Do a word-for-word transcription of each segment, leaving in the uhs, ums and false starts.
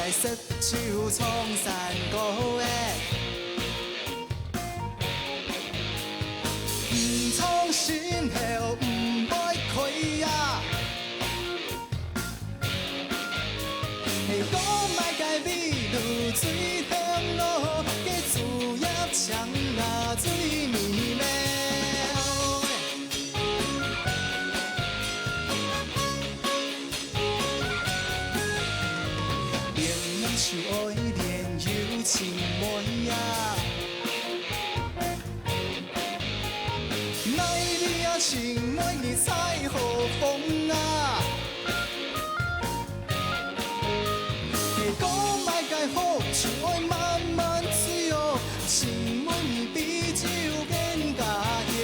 來食酒唱山歌仔，毋唱心頭毋會開啊。係講麼个味路最甜咯，該竹葉青啊最美味。 戀愛就愛戀有情妹啊，哪位啊情妹你在何方啊？係講麼个好就愛慢慢追哦，情妹你比酒更加香。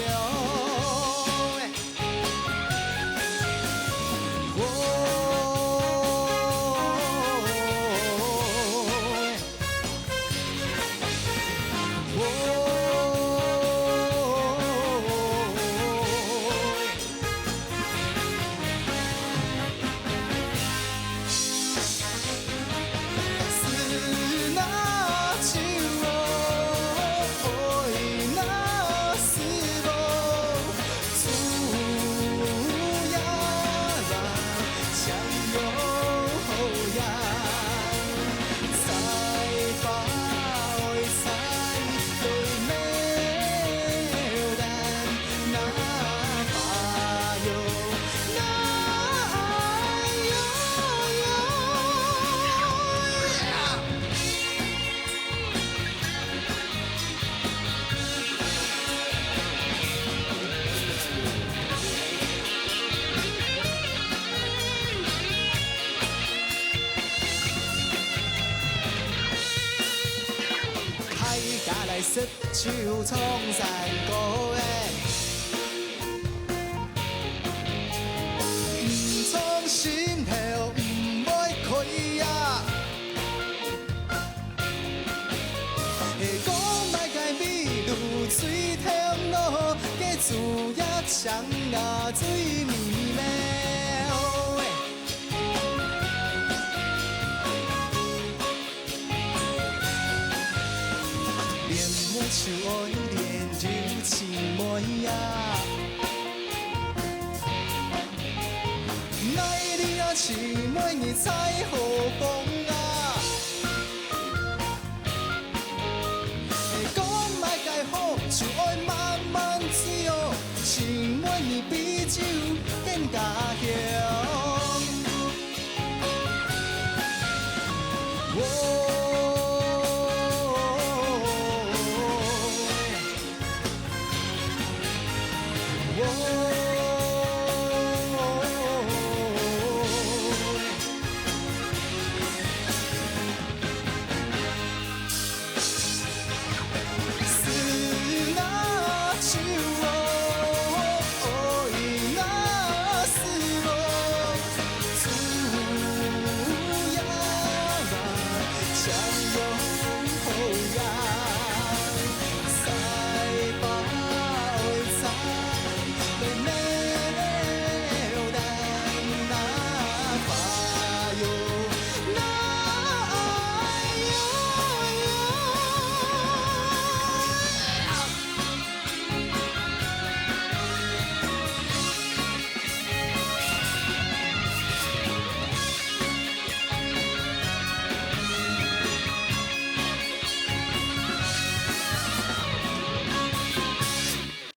大家來食酒唱山歌仔，毋唱心頭毋會開啊。 係講麼个味路最甜咯，該竹葉青啊最美味。戀愛就愛戀有情妹啊，哪位啊情妹你在何方啊？ 係講麼个好就愛慢慢追哦，情妹你比酒更加香。